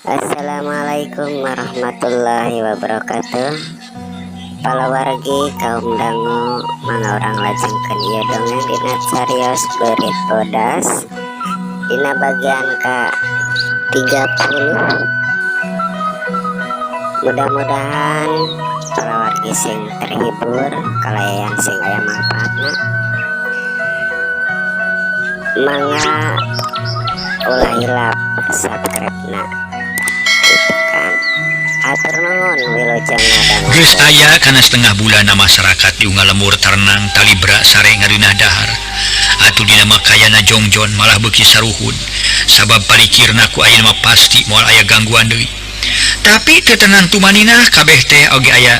Assalamualaikum warahmatullahi wabarakatuh. Palawargi kaum dangu, mangga urang lajengkeun ieu dongeng dina carios Beurit Bodas dina bagian ka 30. Mudah-mudahan palawargi sing terhibur kalayan sing aya manfaatna. Mangga ulah hilap subscribe na ditekan. Hatur nuhun, wilujeng ngadangu. Geus aya kana setengah bulan masyarakat di unggal lembur tarenang talibra sare ngareunah dahar. Atuh dina makayana jongjon malah beuki saruhun sabab parikirna ku ayeuna mah pasti moal aya gangguan deui. Tapi teu tenang tumaninah, kabeh teh oge aya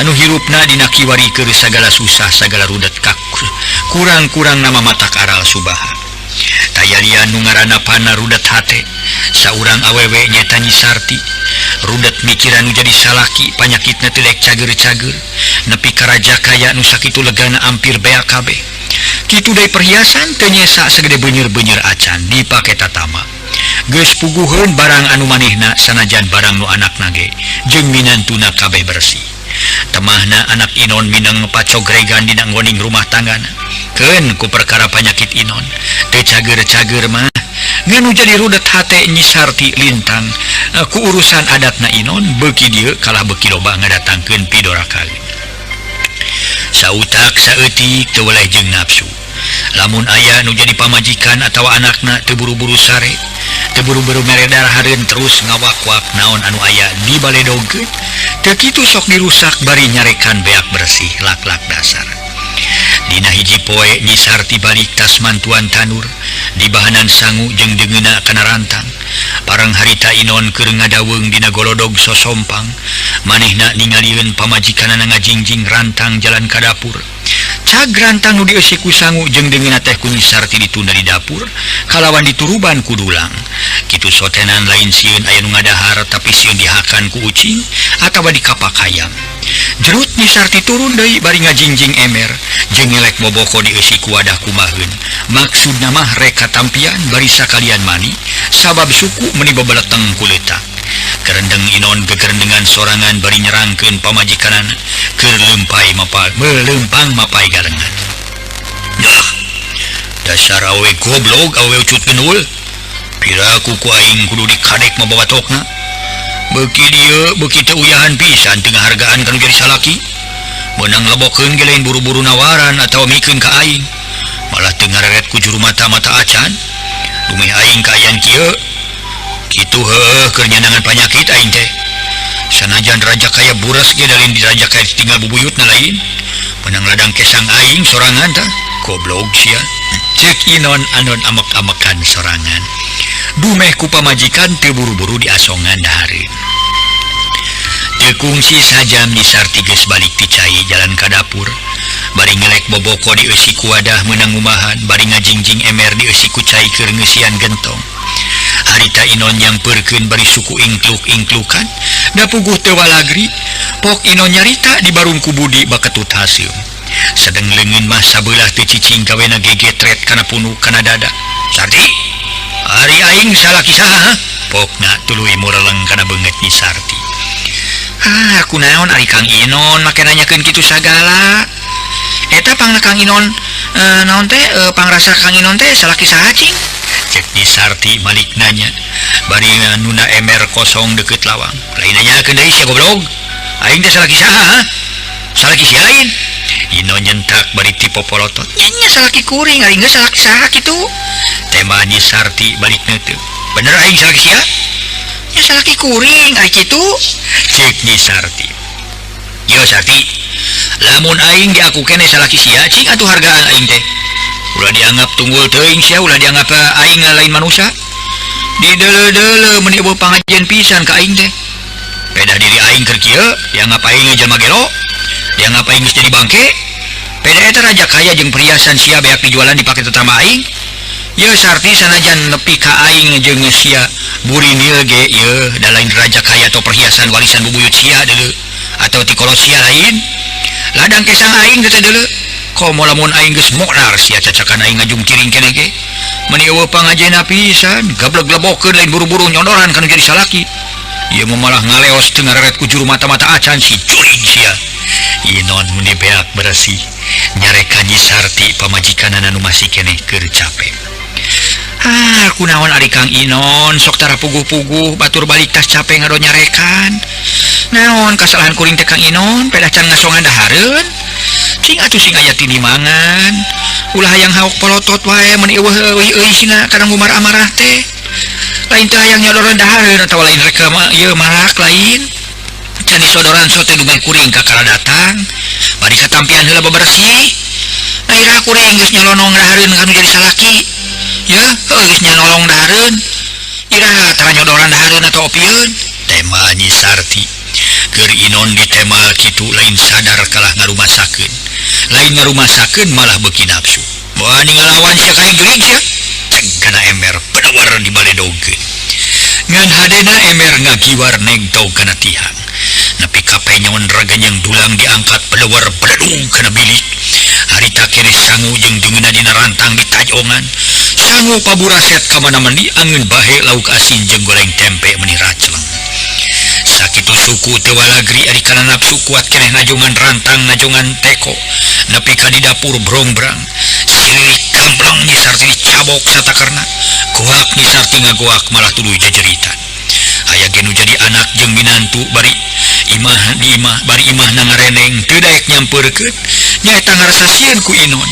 anu hirupna dina kiwari keur sagala susah, sagala rudet, kurang-kurang nama matak aral subaha. Taya lian nu ngaranna pana rudet hate saurang awewe, nyeta Nyi Sarti. Rudet mikiran nu jadi salaki, panyakitna teu daek cager-cager nepi ka raja kaya nu sakitu legana ampir beak kabeh. Kitu deui perhiasan teu nyesa sagede beunyer-beunyer acan dipake tatama. Geus puguheun barang anu manehna, sanajan barang nu anakna ge jeung minantuna kabeh bersih. Temahna anak Inon mineng pacogregan dina nggoning rumah tanggana. Keun ku perkara panyakit Inon teu cager-cager mah nganu jadi rudet hate Nyi Sarti lintang ku urusan adatna Inon beuki dieu kalah beuki loba ngadatangkeun pidoraka. Sautak saeutik teu weleh jeung nafsu. Lamun aya nu jadi pamajikan atawa anakna teu buru-buru sare, teu buru-buru mere darahareun, terus ngawak-wak naon anu aya dibaledogkeun. Teu kitu sok dirusak bari nyarekan beak bersih lak-lak dasar. Dina hiji poe Nyi Sarti balik tas mantuan tanur dibahanan sangu jeung deungeuna kana rantang. Parang harita Inon keur ngadaweung dina golodog sosompang. Manehna ningalieun pamajikanana ngajingjing rantang jalan ka dapur. Cag rantang nu dieusi ku sangu jeung deungeuna teh ku Nyi Sarti ditunda di dapur kalawan dituruban ku dulang. Kitu sotenan lain sieun aya nu ngadahar, tapi sieun dihakan ku ucing atawa dikapak hayam. Jerut Nyi Sarti turun deui bari ngajingjing emer jeung ngelek boboko dieusi ku wadah kumaheun. Maksudna mah rek katampian bari sakalian mani sabab suku meuni bebeleteng kuleutak. Kerendeng Inon gegerendengan sorangan bari nyerangkeun pamajikanana keur leumpay mapay melempang mapay garengan. Dah, dasar awe goblok, awe ucut gendul. Piraku ku aing kudu dikadek mabawa tokna. Beuki dieu beuki teu uyahan pisan teu ngahargaan kanu jadi salaki. Meunang lebokeun ge lain buru-buru nawaran atawa mikeun ka aing. Malah teu ngareret ku juru mata-mata acan. Dumeh aing kaayaan kieu. Kitu heueuh keur nyanangan panyakit aing teh. Sanajan raja kaya buras ge lain di raja kaya tinggal bubuyutna lain. Menang ladang kesang aing sorangan tah. Goblok sia. Cek Inon anon amek-amekan sorangan. Dumeh ku pamajikan teu buru-buru diasongan dahareun. Teu kungsi sajam Nyi Sarti geus balik ti cai jalan ka dapur. Bari ngelek boboko dieusi ku wadah meunang ngumahan, bari ngajingjing emer dieusi ku cai keur ngeusian gentong. Harita Inon nyampeurkeun bari suku ingkluk-ingklukan, da puguh teu walagri. Pok Inon nyarita di barung ku Budi baketut haseum. Sedeng leungeun mah sabelah teu cicing gawena gegetret kana punuk kana dada. "Sarti, ari aing salaki saha?" Pokna tuluy mureleng kana beungeut Nyi Sarti. "Ah, kunaon ari Kang Inon make nanyakeun kitu sagala? Eta pangna Kang Inon, naon teh, pangrasa Kang Inon teh salaki saha cing?" Cek Nyi Sarti balik nanya bari nunda emer kosong deket lawang. "Lain nanyakeun deui sia, goblok. Aing teh salaki saha, ha? Salaki sia lain?" Inon nyentak bari tipe polotot. "Nya salaki kuring, ari geus salaki saha kitu?" Tema Nyi Sarti balik neuteuk. "Bener aing salaki sia?" "Nya salaki kuring, ari kitu," cek Nyi Sarti. "Yo Sarti, lamun aing diaku keneh salaki sia, cing atuh hargaan aing teh. Ulah dianggap tunggul teuing sia, ulah dianggap aing lain manusia. Di deuleu-deuleu meuni eueuh pangajian pisan ka aing teh. Pedah diri aing keur kieu, dianggap aing jelema gelo, dianggap aing geus jadi bangke. Pedah eta raja kaya jeung perhiasan sia beak dijualan dipake tetama aing. Ye Sarti, sanajan nepi ka aing jeung sia burinil ge ye da lain raja kaya atau perhiasan warisan bubuyut sia deuleu atau ti kolot sia lain. Ladang kesang aing teh deuleu. Komo lamun aing geus moknar sia cacakan aing ngajungkiring keneh ge. Meni eueuh pangajena pisan, gablek-glebokeun lain buru-buru nyodoran kanu jadi salaki. Ieu mah malah ngaleos teu ngareret ku juru mata-mata acan si jurig sia. Inon meni beak beresih, nyarekan Nyi Sarti pamajikanana nu masih keneh keur capek. Ah, kunaon ari Kang Inon sok tara puguh-puguh batur balik tas capek ngado nyarekan. Naon kasalahan kuring teh Kang Inon, pedah can ngasongan dahareun. Cing atuh sing aya tinimangan. Ulah hayang haok polotot wae mun eueuh euy sina kadang gumar amarah teh. Lain teh hayang nyodoran dahareun atawa lain rek ieu marak lain. Can disodoran sote dumeh kuring kakara datang. Bari katampian heula bebersih. Nah iraha kuring geus nyolonong dahareun kanu jadi salaki. Ya, heuh geus nyolong dahareun. Iraha tara nyodoran dahareun atawa opieun. Tema Nyi Sarti. Keur Inon ditema kitu lain sadar kalah ngarumasakeun. Lain ngarumasakeun malah beuki nafsu. Wah ningalawan sia ka aing jurig sia. Ceg kana ember pedawar dibaledogkeun. Ngan hadena ember ngagiwar negtog kana tihang. Nepi ka penyon regenyeng dulang diangkat pedawar peledung kana bilik. Harita keneh sangu jeung deungeunna dina rantang ditajongan. Sangu paburaset ka mana-mani angeun bahe lauk asin jeung goreng tempe meni racleng. Sakitu suku teu walagri ari kana nafsu kuat keneh najongan rantang najongan teko. Nepi ka di dapur brongbrang. Silirik kampleng Nyi Sarti dicabok satakerna. Goak Nyi Sarti ngagoak malah tuluy jejeritan. Aya ge nu jadi anak jeung minantu bari imah di imah bari imahna ngareneng teu daek nyampeurkeun. Nyaeta ngarasa sieun ku Inon.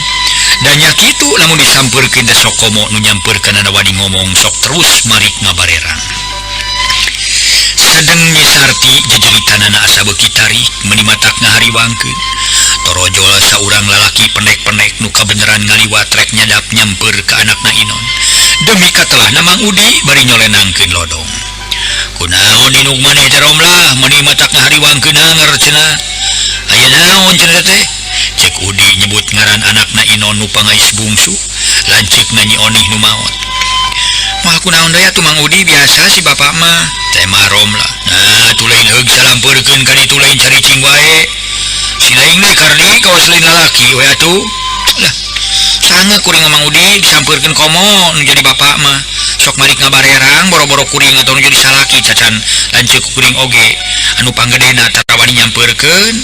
Da nya kitu lamun disampeurkeun teh sok komo nu nyampeurkeunana wani ngomong sok terus marik ngabarerang. Sedeng Nyi Sarti jejeritanana asa beuki tarik meuni matak ngahariwangkeun. Torojol saurang lalaki penek-penek nu kabeneran ngaliwat rek nyadap nyamper ka anakna Inon. Demi katelahna Mang Udi bari nyolenangkeun lodong. Kunaon inuk maneh teh Romlah meuni matak ngahariwangkeun anger cenah. Aya naon cenah teh? Cek Udi nyebut ngaran anakna Inon nu pangais bungsu, lanceukna Nyi Onih nu maot. Moal kunaon deui atuh Mang Udi biasa si bapak mah. Tema Romlah. Nah, atuh lain heug salampeurkeun ka ditu lain caricing wae. Si lain deui kardi kawas lain lalaki we atuh. Lah, sange kuring Mang Udi disampeurkeun komo nu jadi bapak mah. Sok marik ngabarerang boro-boro kuring atau nu jadi salaki cacan lanceuk kuring oge anu panggedena tara wani nyampeurkeun.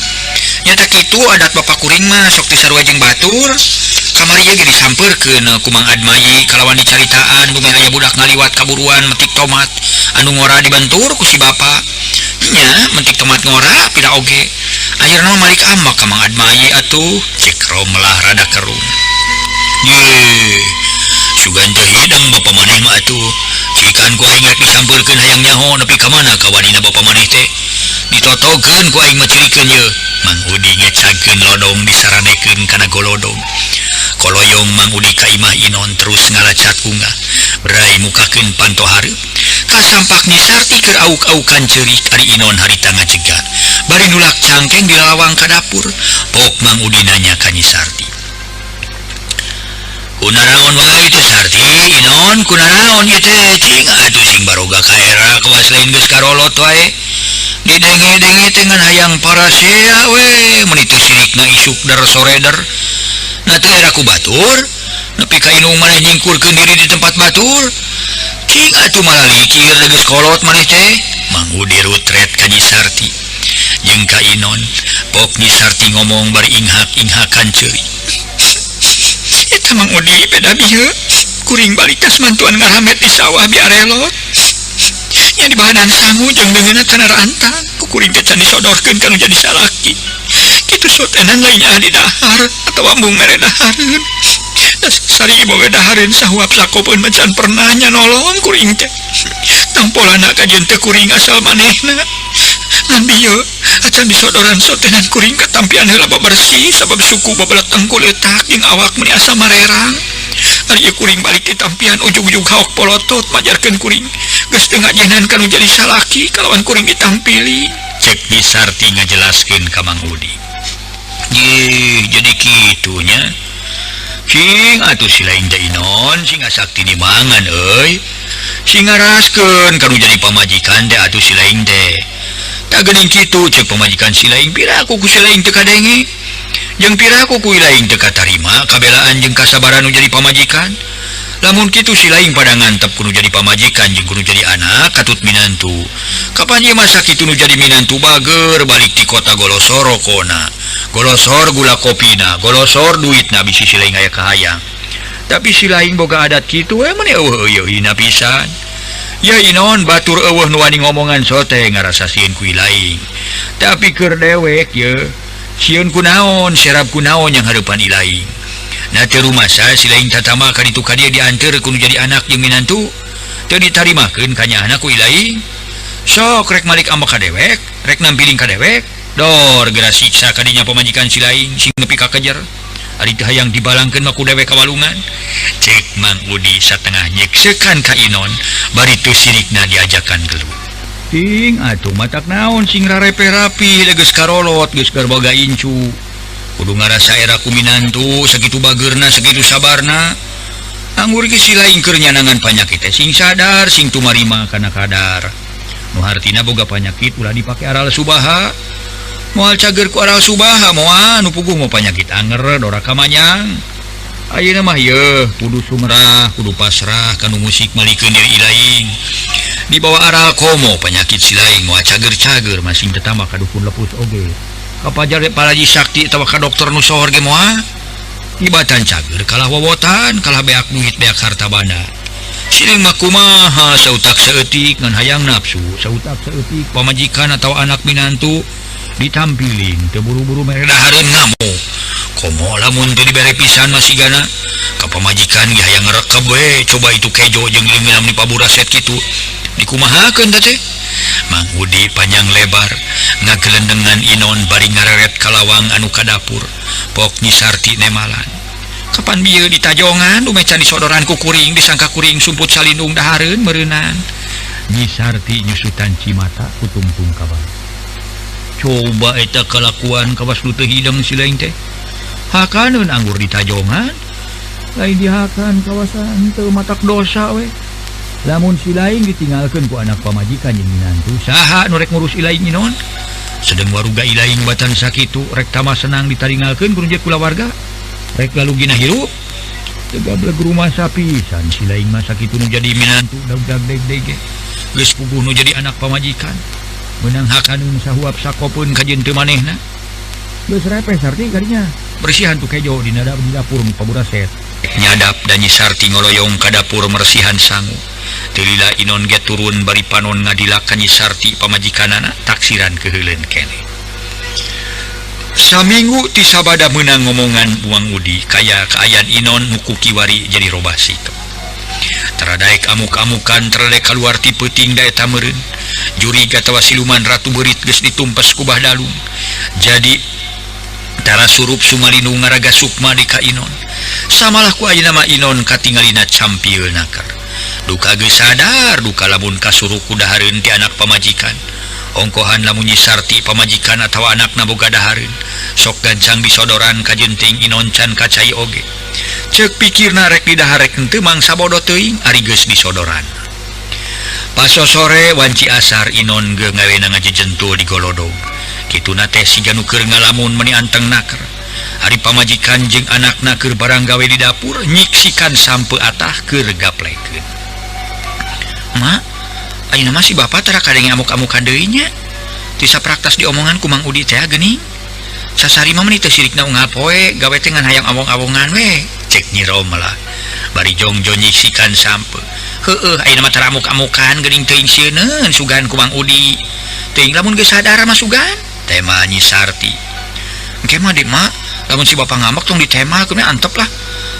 Nyata kitu adat bapak kuring mah sok teu sarua jeung batur. Kamari ge disampeurkeun ku Mang Admayi kalawan dicaritaan dumeh aya budak ngaliwat kaburuan metik tomat anu ngora dibantur ku si bapak. Nya metik tomat ngora pira oge. Akhirna mah malik ambak ka Mang Admayi atuh. Cek Romlah rada kerung. Ye, sugan teh hidang bapa maneh mah atuh. Cikan ku aing rek disampeurkeun hayang nyaho nepi ka mana kawanina bapa maneh teh. Ditotokeun ku aing mah cirikeun ye. Mang Udi ngecagkeun lodong disaranekeun kana golodong. Koloyong Mang Udi ka imah Inon terus ngalacat unggah. Berai mukakeun panto hareup. Kasampak Nyi Sarti keur auk-aukan ceurik ari Inon harita ngajegat. Bari nulak cangkeng di lalawang ka dapur. Pok Mang Udi nanya ka Nyi Sarti. Kunaraon wae teh Sarti, Inon kunaraon ieu teh cing atuh sing baroga ka era kawas lain geus karolot wae. Didenge-denge teh ngan hayang parasea we, meuni teu sirikna isuk der sore der. Nah teu era ku batur, nepi ka inung maneh nyingkurkeun diri di tempat batur. Cing atuh malah likir geus kolot maneh teh. Mang Udi rutret ka Nyi Sarti jeung ka Inon. Pok Nyi Sarti ngomong bari inghak-inghakan ceurik. Eta Mang Udi beda bieu, kuring balik tas mantuan ngaramet di sawah biarelot. Nya di bahanan sangu jeung deungeunna kana rantang, ku kuring teh can disodorkeun kanu jadi salaki. Kitu sotenan lainnya di dahar atawa embung mere dahareun. Das sari boga dahareun sahuap sakopeun mah can pernah nya nolong kuring teh. Tampolana kajeun teh kuring asal manehna. Ngan bieu acan disodoran sotenan kuring katampian heula babersih sabab suku babelat tengkul leutak jeung awak meuni asa marerang. Ari ieu kuring balik ti tampian ujug-ujug haok polotot majarkeun kuring geus teu ngajenan kanu jadi salaki kalawan kuring ditampili. Cek Nyi Sarti ngajelaskeun ka Mang Udi. Yih, jadi kitunya. Cing atuh si lain teh Inon sing asakti dimangan euy. Sing ngaraskeun kanu jadi pamajikan teh atuh si lain teh. Tak geuning kitu cek pamajikan si lain piraku ku si lain teu kadenge. Jeung piraku ku lain teu katarima kabelaan jeung kasabaran nu jadi pamajikan. Lamun kitu si laing pada ngantep kudu jadi pamajikan jeung kudu jadi anak katut minantu. Kapan ieu masa kitu nu jadi minantu bager balik ti kota golosor rokona. Golosor gula kopina, golosor duitna bisi si laing aya kahayang. Tapi si laing boga adat kitu we meni eueuh eueuhna pisan. Ya Inon batur eueuh nu wani ngomongan sote ngarasa sieun ku ilaing. Tapi keur dewek ye sieun kunaon serap kunaon yang hareupan ilaing. Na teu rumasa si laing tatama ka ditu ka dieu dianteur ku nu jadi anak jeung minantu. Teu ditarimakeun ka nyaahna ku ilaing. Sok rek malik ambek ka dewek, rek nampiling ka dewek. Dor geura siksa ka dinya pamajikan si laing sing nepi ka kejer. Ari teu hayang dibalangkeun mah ku dewek ka walungan. Cek Mang Udi satengah nyeksekan ka Inon bari teu sirikna diajakan gelut. Ting atuh matak naon sing rarepe rapi geus karolot geus garboga incu. Kudu ngarasa era ku minantu sakitu bageurna sakitu sabarna. Anggur ge si laing keur nyanangan panyakit teh sing sadar sing tumarima kana kadar. Nu hartina boga panyakit ulah dipake aral subaha. Moal cager ku aral subaha moal nu puguh mau panyakit anger dora kamanyang. Ayeuna mah yeuh kudu sumrah kudu pasrah kanu musik malikeun diri ilaing. Dibawa aral komo penyakit si laing moal cager-cager masing tetama ka dukun lepus oge. Kapajar paraji sakti atawa ka dokter nu sohor ge moal. Ibatan cager kalah wowotan kalah beak duit beak harta banda. Siling mah kumaha sautak saeutik ngan hayang nafsu sautak saeutik pamajikan atau anak minantu ditampiling teu buru-buru mere dahareun ngamuk. Komo lamun teu dibere pisan masih gana ka pamajikan ge hayang ngerekeb we coba itu kejo jeung ieu di paburaset kitu dikumahakeun teh. Mang Udi panjang lebar ngagelendengan Inon bari ngareret kalawang anu ka dapur pok Nyi Sarti nemalan. Kapan bieu ditajongan dumecan disodoran ku kuring disangka kuring sumput salindung dahareun meureunnan. Nyi Sarti nyusutan cimata kutungtung ka bawah. Coba eta kalakuan kawas nu teu hideng si laing teh. Hakaneun anggur ditajongan lain dihakan kawasan teu matak dosa we. Lamun si laing ditinggalkeun ku anak pamajikan jeung minantu saha nu rek ngurus ilaing Inon. Sedeng waruga ilaing batan sakitu rek tamah senang ditaringalkeun ku nu kulawarga. Rek lalugina hirup teu gableg rumah sapisan si laing mah sakitu nu jadi minantu dag-dag deg-deg ge. Geus puguh nu jadi anak pamajikan. Menang hakaneun sahuap sakopeun kajeun teu manehna. Geus repeh Sarti kadinya. Bersihan tu kejo dina di dapur paburaset. Nyadap dan Nyi Sarti ngoloyong ka dapur mersihan sangu. Teu lila Inon ge turun bari panon ngadilak ka Nyi Sarti pamajikanana taksiran keheuleun keneh. Saminggu ti sabada meunang ngomongan Mang Udi kaya kaayan Inon nu ku kiwari jadi robah sikep. Taradaek amuk-amukan taradaek kaluar ti peuting da eta meureun. Jurig atawa siluman ratu beurit geus ditumpes ku Bah Dalung. Jadi tara surup sumalindung ngaraga sukma di ka Inon. Samalah ku ayeuna mah Inon katingalina campil nakar. Duka geus sadar duka lamun kasurup ku dahareun ti anak pamajikan. Ongkohan lamun Nyi Sarti pamajikan atawa anakna boga dahareun. Sok gancang disodoran ka jenting Inon can kacai oge. Ceuk pikirna rek didahar rek henteu mangsa bodo teuing ari geus disodoran. Paso sore wanci asar Inon ge ngawena ngajejentul di golodog. Kituna teh siga nu keur ngalamun meuni anteng naker. Ari pamajikan jeung anakna keur barang gawe di dapur nyiksikan sampe atah keur gaplekeun. Ma, ayeuna mah si bapa tara kadenge amuk-amukan deui nya. Ti sapraktas diomongan ku Mang Udi teh geuning. Sasari mah meuni teu sirikna unggal poe gawe teh ngan hayang awong-awongan we. Cek Nyi Romlah bari jongjon nyiksikan sampe. Heueuh ayeuna mah tara amuk-amukan geuning teuing sieuneun sugan ku Mang Udi. Teuing lamun geus sadar mah sugan. Tema Nyi Sarti. Engke mah di mak lamun si bapa ngambek tong ditema kumaha antep lah.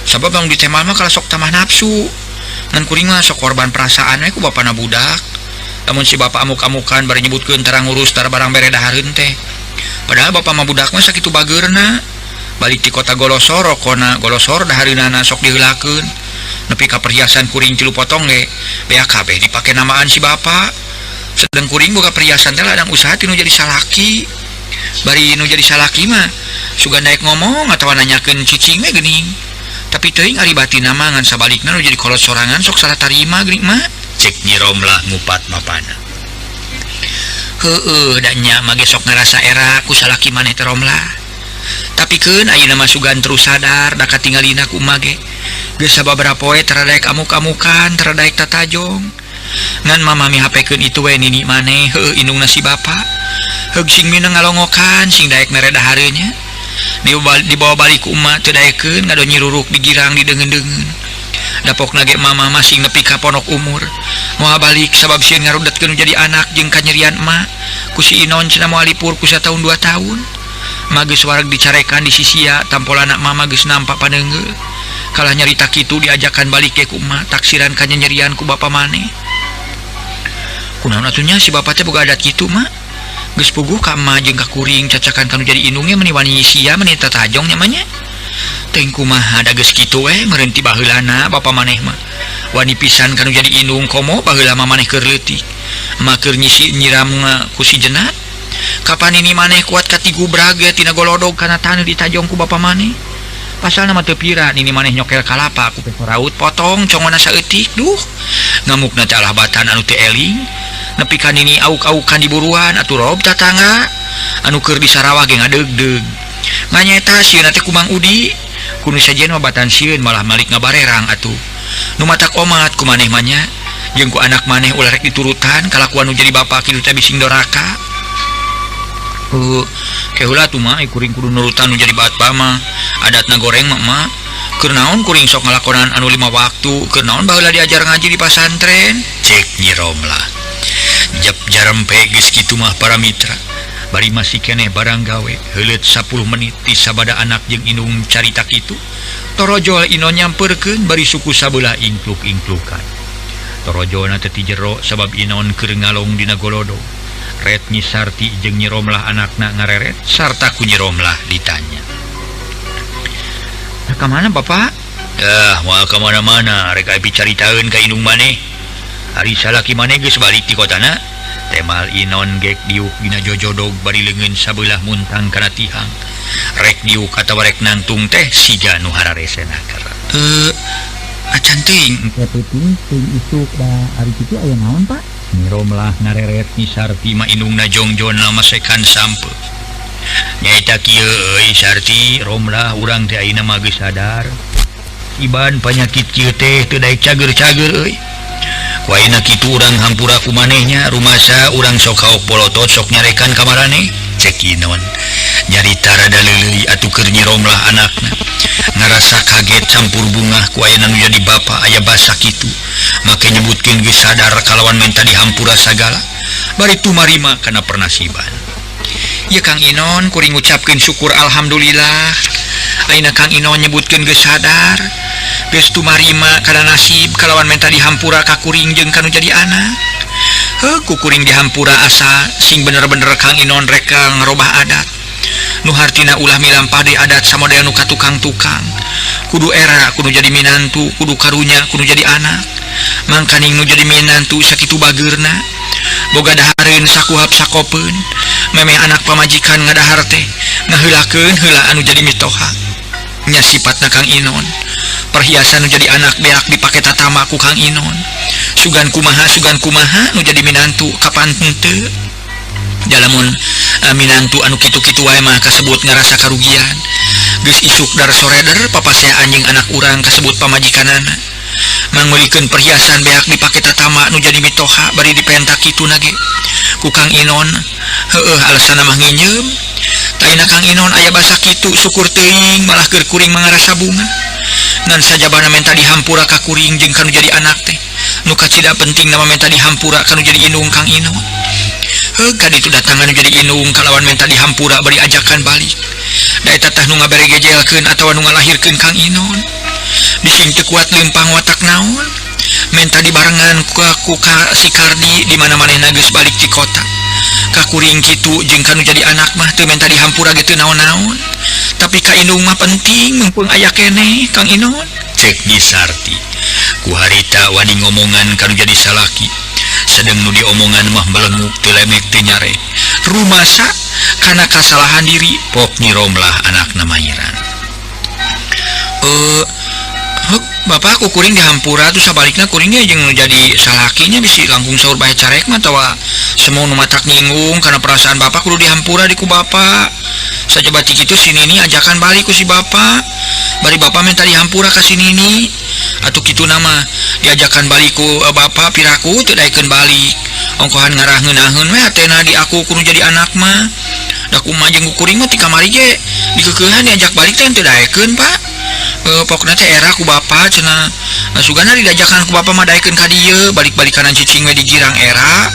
Sabab lamun ditema mah kalah sok tambah nafsu. Ngan kuring mah sok korban perasaan we ku bapana budak. Lamun si bapa amuk-amukan bari nyebutkeun tara ngurus tara barang bere dahareun teh. Padahal bapa mah budak mah sakitu bageurna. Balik ti kota golosor rokona golosor dahareunana sok diheulakeun. Nepi ka perhiasan kuring 3 potong ge beak kabeh dipake namaan si bapa. Sedeng kuring boga perhiasan teh ladang usaha tinu jadi salaki. Bari nu jadi salaki mah sugan daek ngomong atawa nanyakeun cicing we geuning. Tapi teuing ari batinna mah ngan sabalikna nu jadi kolot sorangan sok salah tarima geuning mah. Cek Nyi Romlah ngupat mapana. Heueuh da nya mah ge sok ngarasa era ku salaki maneh teh Romlah. Tapi keun ayeuna mah sugan terus sadar da katingalina ku emak ge. Geus sababaraha poe tara daek amuk-amukan, tara daek tatajong. Ngan mama mihapekeun itu we nini maneh, heueuh indungna si bapa. Heug sing mineng ngalongokan, sing daek mere dahareun nya. Dibawa balik ku emak teu daekeun ngado nyiruruk digirang dideungeun-deungeun. Dapokna ge mama mah sing nepi ka ponok umur. Moal balik sabab sieun ngarudetkeun jadi anak jeung kanyerian emak. Ku si Inon cenah moal lipur ku sataun 2 tahun. Ma geus wareg dicarekan di sisia tampolana mama geus nampak paneunggeul. Kalah nyarita kitu diajakan balik ge ku emak taksiran kanyerian ku bapa maneh. Kunaon atuh nya si bapa teh boga adat kitu mak. Geus puguh ka emak jeung ka kuring cacakan kanu jadi indungnya meni wani sia meni tatajong nya mah nya. Teuing kumaha da geus kitu we meureun ti baheulana bapa maneh mah. Wani pisan kanu jadi indung komo baheula mah maneh keur leutik. Emak keur nyisi nyiram ku si Jenat. Kapan ini maneh kuat ka tigubrag ge tina golodog kana taneuh ditajong ku bapa maneh. Pasalna mah teu pira nini maneh nyokel kalapa ku peso raut potong congona saeutik duh. Ngamukna teh alah batan anu teu eling. Nepi ka nini auk-aukan di buruan atuh rob tatangga anu keur di Sarawak ge ngadeugdeug. Nganyeta sieun teh ku Mang Udi. Kunu sajen mah batan sieun malah malik ngabarerang atuh. Nu matak omat ku maneh mah nya jeung ku anak maneh ulah rek diturutan kalakuan nu jadi bapa kitu teh bising doraka. Keheula atuh mah kuring kudu nurutan nu jadi bapa mah. Adatna goreng mah mah. Keur naon kuring sok ngalakonan anu 5 waktu, keur naon baheula diajar ngaji di pasantren. Cek Nyi Romlah. Jep jarempe geus kitu mah para mitra. Bari masih keneh barang gawe heuleut 10 menit ti sabada anak jeung indung carita kitu. Torojol Inon nyamperkeun bari suku sabelah ingkluk-ingklukan. Torojolna teh ti jero sabab Inon keur ngalong dina golodo. Ret Nyi Sarti jeung Nyi Romlah anakna ngareret sarta ku Nyi Romlah ditanya. Ka mana bapak? Moal ka mana-mana rek aya picaritaeun ka indung maneh. Ari salaki maneh geus balik ti kotana. Temal Inon gek diuk dina jojodog bari leungeun sabelah muntang kana tihang. Rek diuk atawa rek nangtung teh siga nu hararesena keur. Acan teuing. Teuing teuing isuk da ari kitu aya naon, Pak? Nyi Romlah ngareret Nyi Sarti mah indungna jongjon lamasekan sampe. Nyaeta kieu euy Sarti, Romlah urang teh ayeuna mah geus sadar. Iban panyakit kieu teh teu daek cager-cager euy. Ku ayeuna kitu urang hampura ku manehnya, rumasa urang sok haok polotot sok nyarekan ka maraneh. Cek Inon. Nyarita rada leuleui atuh keur Nyi Romlah anakna. Ngarasa kaget campur bungah ku ayeuna nu jadi bapa aya basa kitu. Make nyebutkeun geus sadar kalawan menta dihampura sagala. Bari tumarima kana pernasiban. Ieu Kang Inon kuring ngucapkeun syukur alhamdulillah. Ayeuna Kang Inon nyebutkeun geus sadar. Geus tumarima kana nasib kalawan menta dihampura ka kuring jeung kanu jadi anak. Heuh ku kuring dihampura asa sing bener-bener Kang Inon rek ngarobah adat. Nu hartina ulah milampah deui adat samodel nu ka tukang-tukang. Kudu era kudu jadi minantu, kudu karunya kudu jadi anak. Mangkaning nu jadi minantu sakitu bageurna. Boga dahareun sakuhap sakopeun. Memeh anak pamajikan ngadahar teh ngaheulakeun heula anu jadi mitoha. Nya sipatna Kang Inon. Perhiasan nu jadi anak beak dipake tatama ku Kang Inon. Sugan kumaha nu jadi minantu kapan henteu. Jalamun minantu anu kitu-kitu wae mah kasebut ngarasa karugian. Geus isuk dar soreder papasea anjing anak urang kasebut pamajikanana. Mangmeulikeun perhiasan beak dipake tatama nu jadi mitoha bari dipentak kitu nage. Ku Kang Inon heueuh alasanna mah nginyeum. Taina Kang Inon aya basa kitu syukur teuing malah keur kuring mangarasa bunga. Ngan sajabana menta dihampura ka kuring jeung kanu jadi anak teh. Nu kacida penting nama menta dihampura kanu jadi indung Kang Inon. Heuh ka ditu datangan nu jadi indung kalawan menta dihampura bari ajakan balik. Da eta tah nu ngaberegejelkeun atawa nu ngalahirkeun Kang Inon. Bising teu kuat leumpang watak naon. Menta dibarengan ku ka si Kardi di mana manehna geus balik ti kota. Ka kuring kitu jeung kanu jadi anak mah teu menta dihampura ge teu naon-naon. Tapi ka indung mah penting mumpung aya keneh Kang Inon. Cek Nyi Sarti. Ku harita wani ngomongan kanu jadi salaki. Sedeng nu diomongan mah melenguk teu lemek teu nyare. Rumasa kana kasalahan diri pok Nyi Romlah anakna mahiran. Bapak ku kuring dihampura tuh sabalikna kuringnya jeung nu jadi salakinya bisi langkung saur bae carek mah atawa semua nu matak nyinggung kana perasaan bapak kudu dihampura di ku bapak. Sajaba ti kitu si Nini ajakan balik ku si bapak. Bari bapak minta dihampura ka si Nini. Atuh kitu nama diajakan balik ku bapak piraku teu daekeun balik. Ongkohan ngarah ngeunaheun we hatena di aku kudu jadi anak mah. Da kumaha jeung kuring mah ti kamari ge dikeukehan diajak balik teh teu daekeun Pak. Pokna teh era ku bapak cenah. Sugana diajakan ku bapak mah daekeun ka dieu, balik-balik kanan cicing we di girang era.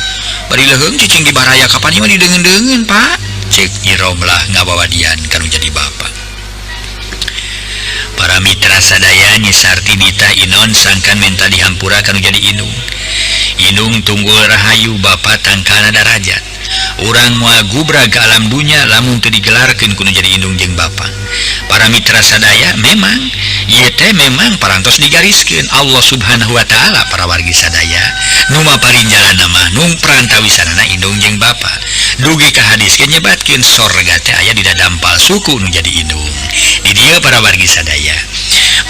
Bari leuheung cicing di baraya kapan ieu mah dideungeun-deungeun Pak. Cek Nyi Romlah ngabawadian kanu jadi bapak. Para mitra sadaya Nyi Sarti nitah Inon sangkan menta dihampura kanu jadi indung. Indung tunggul rahayu bapak tangkana darajat. Urang moal gubrag ke alam dunya lamun teu digelarkeun kudu jadi indung jeung bapa. Para mitra sadaya memang ieu teh memang parantos digariskeun Allah Subhanahu wa taala para wargi sadaya. Nu maparinjalana mah nu perantawisanana indung jeung bapa. Dugi ka hadis ge nyebatkeun sorga teh aya dina dampal suku nu jadi indung. Di dieu para wargi sadaya.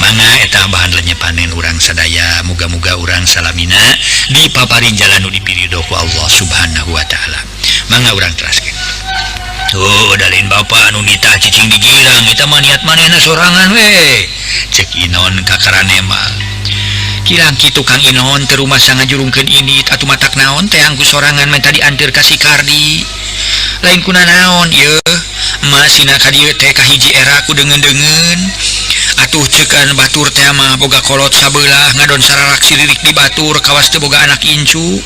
Mangga eta bahan lenyepanen urang sadaya, muga-muga urang salamina dipaparin jalan nu dipiridho ku Allah Subhanahu wa taala. Mangga urang teraskeun. Oh, dalin bapa anu nitah cicing di girang eta mah niat manehna sorangan we. Cek Inon kakaranemal. Kirang kitu Kang Inon teu rumasa ngajurungkeun indit atuh matak naon teh angku sorangan menta dianteur ka si Kardi. Lain kuna naon ieu, emak sina ka dieu teh kahiji era ku deungeun-deungeun. Atuh cekan batur teh mah boga kolot sabelah ngadon sararak siririk di batur kawas teu boga anak incu.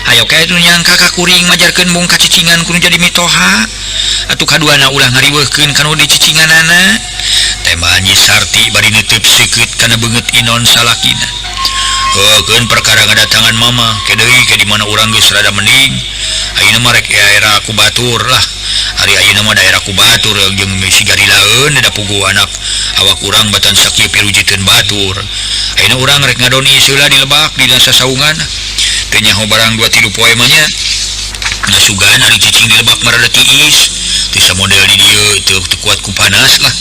Hayo kae nu nyangka ka kuring majarkeun mung kacicingan kudu jadi mitoha. Atuh kaduana ulah ngariweuhkeun kanu dicicinganana. Tembal Nyi Sarti bari neuteub seukeut kana beungeut Inon salakina. Heukeun perkara ngadatangan mama ke deui ke di mana urang geus rada mending. Ayeuna mah rek era ku batur lah. Hari ayeuna mah daerah ku batur jeung si garilaeun da puguh anak awak urang batan sakieu pirujiteun batur. Ayeuna urang rek ngadon ieu di lebak dina sasaungan. Teu nyaho barang 2-3 poe mah nya. Ngasugan ari cicing di lebak mah rada tiis. Teu samodel di dieu teu kuat ku panas lah.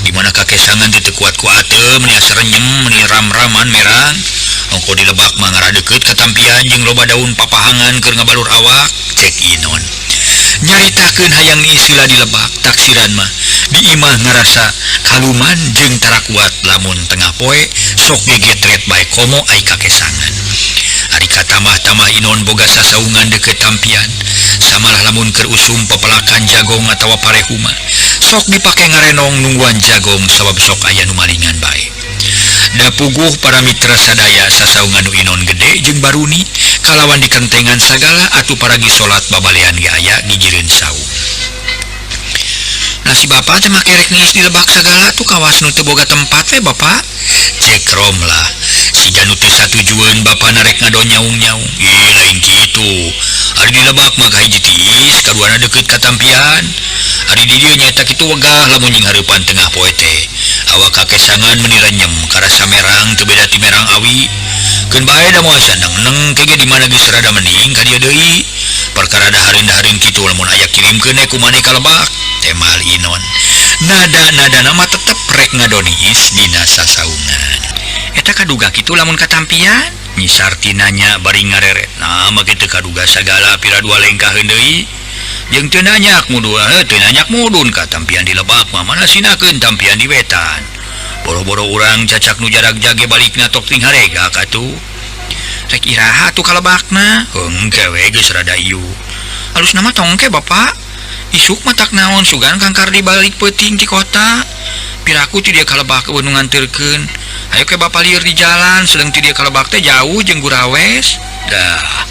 Di mana kakesangan teu kuat ku ateum meni asa renyem meni ram-raman merang. Ongko di lebak mah ngaradeukeut katampian jeung loba daun papahangan keur ngabalur awak. Cek Inon. Nyaritakeun hayang niisila di lebak taksiran mah di imah ngarasa kaluman jeung tara kuat lamun tengah poe sok gegetret bae komo ai kakesangan. Ari katamah-tamah Inon boga sasaungan deukeut tampian samalah lamun keur usum pepelakan jagong atawa parehuma sok dipake ngarenong nungguan jagong sabab sok aya nu malingan bae. Da puguh para mitra sadaya sasaungan nu Inon gede jeung baruni kalawan dikentengan sagala atuh paragi salat babalean ge aya gigireun saung. Nah si bapak teh make rek niis di lebak sagala tuh kawas nu teu boga tempat we bapak. Cek Romlah siga nu teu satujueun bapana rek ngadon nyaung-nyaung. Ih lain kitu. Ari di lebak mah kahiji tiis kaduana deukeut ka tampian. Ari di dieu nyaeta kitu wegah lamun jeung hareupan tengah poe teh. Awak kakesangan meni renyem karasa merang teu beda ti merang awi. Keun bae da moal saneng-neng ke ge di mana geus rada mending ka dieu deui. Perkara dahareun-dahareun kitu lamun aya kirimkeun we ku maneh ka lebak. Temal Inon. Nada-nada nama tetep rek ngadoniis dina sasaungan. Eta kaduga kitu lamun katampian? Nyi Sarti nanya bari ngareret. Nah make teu kaduga sagala pira dua lengkaheun deui. Jeung teu nanyak mudun, teu nanyak mudun katampian di lebak mah mana sinakeun tampian di wetan. Boro-boro urang cacak nu jarak jage balikna tok ting harega katuh. Rek iraha atuh ka lebakna? Hengke we geus rada ieu. Alus nama tongke bapak. Isuk matak naon sugan kangkar di balik peuting di kota. Piraku ti dia kalebak nu nganterkeun. Hayo ke bapak lieur di jalan sedang ti dia kalebak teh jauh jeung gurawes. Dah,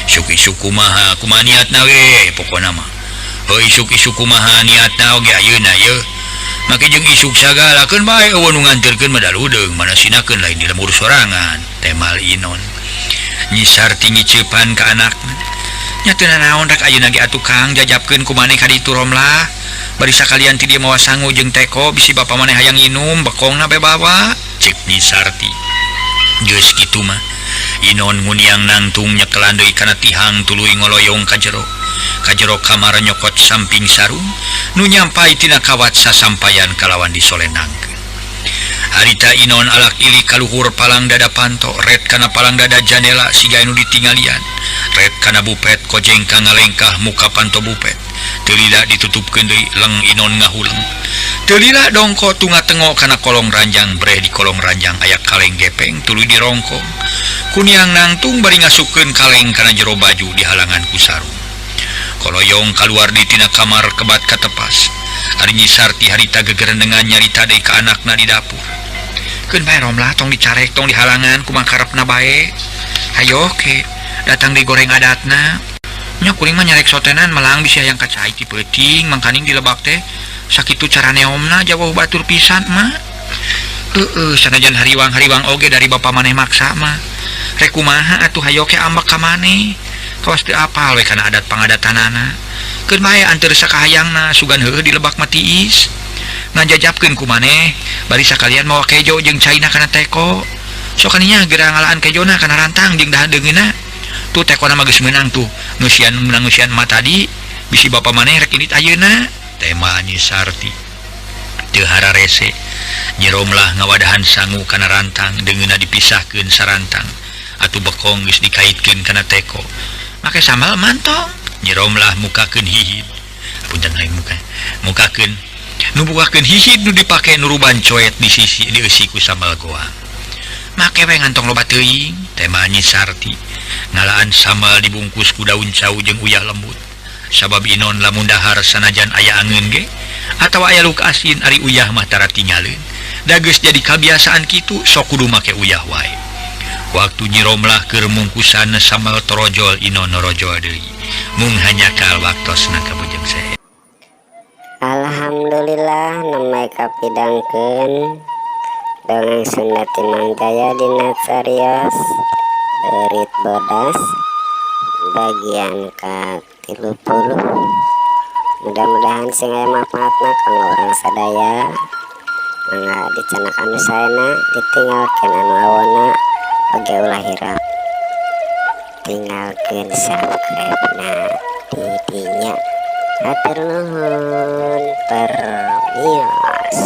isuk-isuk kumaha kumaha niatna we pokona mah. Heuh isuk-isuk kumaha niatna oge ayeuna ye. Make jeung isuk sagala keun bae eueuh nu nganterkeun mah daludeung mana sinakeun lain di lembur sorangan. Temal Inon. Nyi Sarti ngiceupan ka anakna. Nya teu nanaon rek ayeuna ge atuh Kang jajabkeun ku maneh ka ditu Romlah. Bari sakalian ti dieu mawa sangu jeung teko bisi bapa maneh hayang nginum bekongna bae bawa. Cek Nyi Sarti. Geus kitu mah Inon nguniang nangtung nyekelan deui kana tihang tuluy ngoloyong ka jero. Ka jero kamar nyokot samping sarung nu nyampai tina kawat sasampayan kalawan disolenangkeun. Harita Inon alak ilik kaluhur palang dada panto ret kana palang dada janela siga nu ditinggalian. Ret kana bupet kojeng ka ngalengkah muka panto bupet. Teu lila ditutupkeun deui leng Inon ngahuleng. Teu lila dongko tunga tengok kana kolong ranjang breh di kolong ranjang aya kaleng gepeng tuluy dirongkong. Kuniang nangtung bari ngasupkeun kaleng kana jero baju dihalangan ku sarung. Koloyong kaluar di tina kamar kebat katepas. Ari Nyi Sarti harita gegerendengan nyarita deui ka anakna di dapur. Keun bae Romlah tong dicarek tong dihalangan kumaha karepna bae. Hayo ke datang digoreng adatna. Nya kuring mah nyarek sotenan melang bisi hayang kacai ti peuting mangkaning dilebak teh. Sakitu cara neomna jauh batur pisan mah. Heeh, sanajan hariwang-hariwang oge dari bapa maneh maksa mah. Rek kumaha atuh hayo ke ambek ka maneh. Kawas teu apal we kana adat pangadatanana. Keun bae anteur sakahayangna sugan heueuh dilebak mah tiis. Ngajajapkeun ku maneh bari sakalian mawa kejo jeung caina kana teko. Sok kaninya geura ngalaan kejona kana rantang jeung dahan deungeunna. Tuh tekona mah geus meunang tuh. Ngeusian meunang ngeusian mah tadi bisi bapa maneh rek indit ayeuna. Tema Nyi Sarti teu hararese. Nyi Romlah ngawadahan sangu kana rantang deungeunna dipisahkeun sarantang. Atuh bekong geus dikaitkeun kana teko. Make sambal mantong. Nyi Romlah mukakeun hihid. Punten lain muka. Mukakeun nu bukakeun hihid nu dipake nuruban coet di sisi dieusi ku sambal goang. Make we ngantong loba teuing. Tema Nyi Sarti ngalaan sambal dibungkus ku daun cau jeung uyah lembut. Sabab Inon lamun dahar sanajan aya angeun ge atawa aya luk asin ari uyah mah tara tinggaleun. Da geus jadi kabiasaan kitu sok kudu make uyah wae. Waktu Nyi Romlah keur mungkusan sambal torojol Inon norojol deui. Mung hanyakal waktosna ka Bujeng Sehe. Alhamdulillah nembe kapidangkeun dongeng Sunda ti Mang Jaya dina carios Beurit Bodas bagian ka-30. Mudah-mudahan sing aya manfaatna kanggo urang sadaya. Mangga dicanak anu saena ditinggalkeun anu awona oge ulah hirap. Tinggalkeun subscribe-na di dinya. Hatur nuhun permios.